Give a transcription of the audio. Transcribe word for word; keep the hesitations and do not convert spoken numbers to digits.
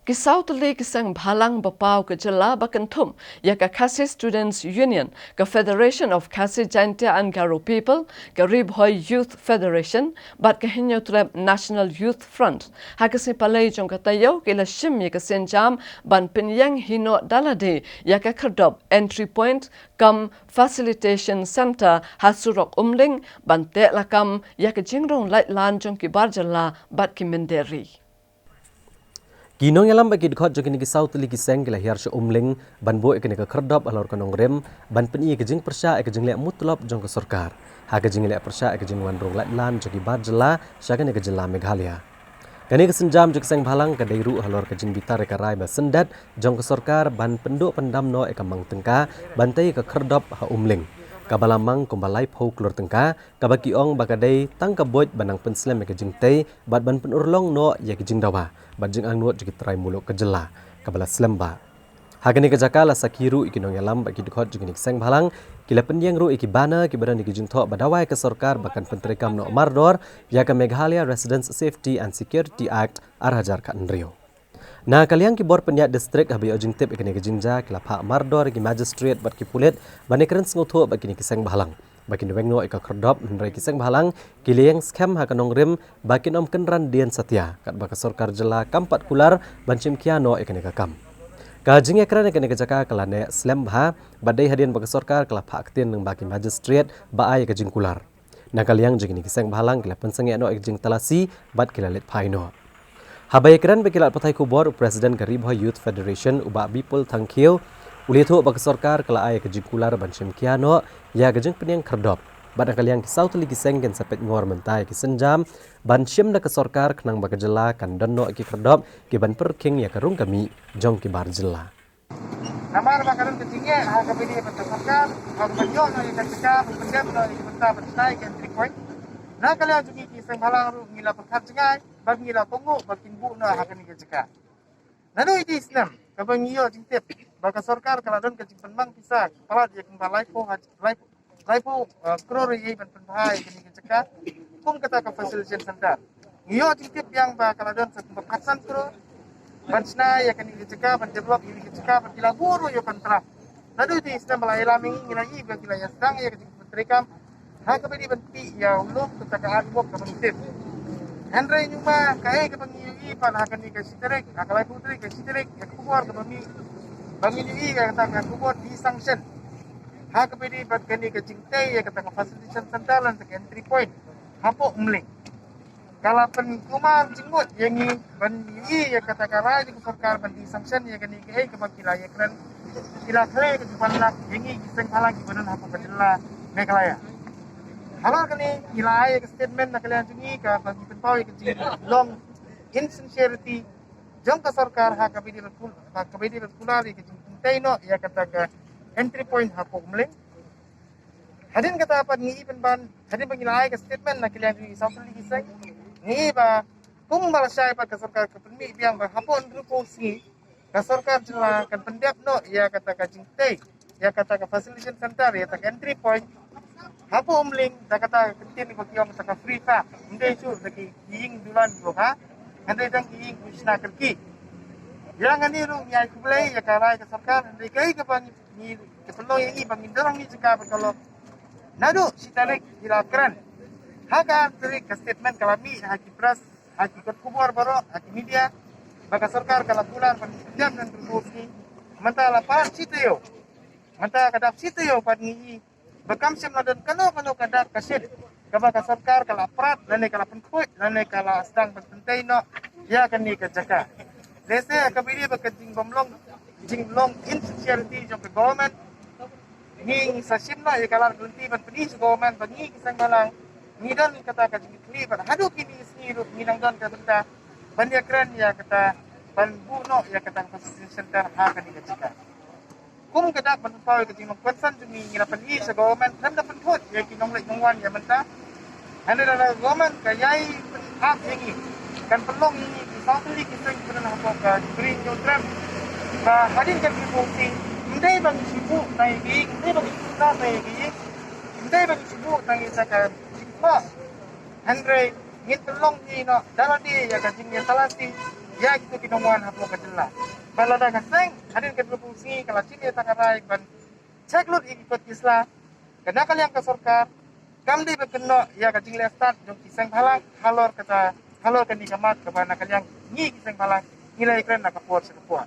Ki saw tylli ki seng bhalang ba paw ka jylla ba kynthup ïa ka Khasi Students Union, ka Federation of Khasi Jaintia and Garo People, ka Ri Bhoi Youth Federation bad ka Hynñiewtrep National Youth Front, ha ka sngi Palei jong ka taïew ki la shim ïa ka sienjam ban pynïeng hi noh da lade ïa ka khyrdop entry point cum facilitation centre ha surok Umling ban teh lakam ïa ka jingrung laitlan jong ki bar jylla bad ki mynder ri. Ki nongïalam bad ki dkhot jong kine ki saw tylli ki seng ki la hiar sha Umling ban buh ïa kane ka khyrdop halor ka nongrim ban pyni ïa ka jingpyrshah ïa ka jingleh mutlop jong ka sorkar ha ka jingleh pyrshah ïa ka jingwan rung laitlan jong ki bar jylla sha kane ka jylla Meghalaya. Kane ka sienjam jong ki seng bhalang ka dei ruh halor ka jingbitar ïa ka rai ba syndet jong ka sorkar ban pynduh pyndam noh ïa ka mang tyngka ban tei ïa ka khyrdop ha Umling, kaba la mang kumba laiphew klur tyngka, kaba ki ong ba ka dei tang ka buit ban nang pynslem ïa ka jingtei bad ban pynurlong noh ïa ka jingdawa bad jingangnud jong ki trai muluk ka jylla, kaba la slem bah. Ha kane ka jaka la sakhi ruh ïa ki nongïalam bad ki dkhot jong kine ki seng bhalang, ki la pynïeng ruh ïa ki banner kiba don ïa ki jingthoh ba dawa ïa ka sorkar ba kan pyntreikam noh mardor ïa ka Meghalaya Residents Safety and Security Act ar hajar khathynriew. Na ka liang ki bor pynïaid district, haba ïoh jingtip ïa kane ka jingjia, ki la phah mardor ïa ki magistrate bad ki pulit ban ïakren sngewthuh bad kine ki seng bhalang ba kin weng noh ïa ka khyrdop, hynrei ki seng bhalang ki la ïeng skhem ha ka nongrim ba kin ym kynran dien satia katba ka sorkar jylla kam pat kular ban shim khia noh ïa kane ka kam. Ka jingïakren ïa kane ka jaka ka la neh slem bha bad dei hadien ba ka sorkar ka la phah ktien lyngba ki magistrate ba ai ïa ka jingkular. Na ka liang jong kine ki seng bhalang ki la pynsangeh noh ïa ka jingtalasi bad ki la leit phai noh. Haba ïakren bad ki lad pathai khubor, u President ka Ri Bhoi Youth Federation, u Bah Bipul Thangkhiew, u la ïathuh ba ka sorkar ka la ai ïa ka jingkular ban shim khia noh ïa ka jingpynïeng khyrdop. Bad na ka liang ki saw tylli ki seng kin sa peit ngor mynta ïa ki sienjam ban shim da ka sorkar khnang ba ka jylla kan don noh ïa ki khyrdop kiban pyrkhing ïa ka rung ka mih jong ki bar jylla. Namar ba ka don ka jingeh ha kaba ïadei bad ka sorkar, ha kaba ïoh noh ïa ka jaka, ba pyndep noh ïa ka bynta ban shna ïa ka entry point. Na ka liang jong ngi ki seng bhalang ruh ngi la pyrkhat jngai, bad ngi la kohnguh ba kin buh noh ha kane ka jaka. Naduh ïa ki snem kaba ngi ïoh jingtip ba ka sorkar ka la don ka jingpynmang pisa palat ïa kumba laiphew haj-, laiphew laiphew, uh, klur ïa ban pynbha ïa kane ka jaka kum kata ka facilitation center. Ngi ïoh jingtip biang ba ka la don sa kumba khatsan klur ban shna ïa kane ka jaka, ban develop ïa kane ka jaka, ban ki la buh ruh ïa u kontrak. Naduh ïa u snem ba la ïalam ïa ngi, ngi la ïohi ba ki la ïa sdang ïa ka jingpyntreikam ha kaba ïadei ban pynpih ïa u lum kata ka artwork kaba ngi tip. Hynrei ngi ma kaei kaba ngi ïohi pat ha kane ka shi tarik, ha ka laiphew tarik ka shi tarik, ïa ka khubor kaba mih, ba ngi ïohi ïa kata ka khubor de-sanction ha kaba ïadei bad kane ka jingtei ïa kata ka facilitation center lane ka entry point hapoh Umling. Ka la pynkulmar jingmut ïa ngi ban ïohi ïa kata ka rai jong ka sorkar ban de-sanction ïa kane kaei kaba ki la ïakren, ki la khleh ka jingwan lad ïa ngi ki seng bhalang kiba don hapoh ka jylla Meghalaya. Halor kane ngi la ai ïa ka statement na ka liang jong ngi kaba ngi pynpaw ïa ka jinglong insincerity jong ka sorkar ha kaba ïadei bad kul-, ha kaba ïadei bad kular ïa ka jingtei noh ïa kata ka entry point hapoh Umling. Hadien kata pat ngi i pynban, hadien ba ngi la ai ka statement na ka liang jong ngi saw tylli ki seng, ngi i ba kum ba la shai pat ka sorkar ka pynmih biang ba hapoh hynriewphew sngi ka sorkar jylla kan pyndep noh ïa kata ka jingtei ïa kata ka facilitation center, ïa kata ka entry point hapoh Umling da kata ka kyntien ba ki ong kata ka free pass. Ym dei shuh da ki ïing dulan ki bha, hynrei dang ki ïing ki shna kyrkieh. Ïa ngi ruh ngi ai khublei ïa ka rai ka sorkar, hynrei kaei kaba ngi, ngi, ka pynlong ïa ngi ba ngin don ha kane ka jaka ba ka long. Naduh shi tarik ki la kren. Ha ka ar tarik ka statement ka la mih ha ki press, ha ki kot khubor baroh, ha ki media, ba ka sorkar ka la kular ban pyndep na hynriewphew sngi. Mynta la palat shi taïew. Mynta ka dap shi taïew pat ngi i ba kam shym la don kano kano ka dak ka shit kaba ka sorkar ka la prat lane ka la pynkhuid lane ka la sdang ban pyntei noh ïa kane ka jaka. Lehse ha kaba ïadei bad ka jingbymlong, jinglong insincerity jong ka government, ngi sa shim noh ïa ka lad ka lynti ban pyni sha government ba ngi ki seng bhalang ngi don kata ka jingkitkhlieh bad haduh kine ki sngi ruh ngi nang don ka bynta ban ïakren ïa kata ban buh noh ïa kata ka facilitation center ha kane ka jaka. Kum ka dak ban pynpaw ïa ka jinglong concern jong ngi, ngi la pyni sha government, khlem da pynkhuid ïa ki nongleit nongwan ïa mynta. Hynrei lada government ka ïai pynap ïa ngi, kan pynlong ïa ngi ki saw tylli ki seng kiba don hapoh ka Ri Hynñiewtrep ba hadien ka Ri Bhoi, ym dei ba ngi shu buh tang ïa ki ïing, ym dei ba ngi shu buh tang ïa ki ïing, ym dei ba ngi shu buh tang ïa ka jingpynlong. Hynrei ngin pynlong ïa ngi noh da lade ïa ka jingïatalasi ïa kito ki nongwan hapoh ka jylla. Bad lada ka seng hadien katto katne sngi ka la shim ïa ka rai ban check lut ïa ki kot ki sla, ka na ka liang ka sorkar kam dei ban kynnoh ïa ka jingleh stad jong ki seng bhalang halor kata, halor kane ka mat kaba na ka liang ngi ki seng bhalang ngi la ïakren na ka por sha ka por.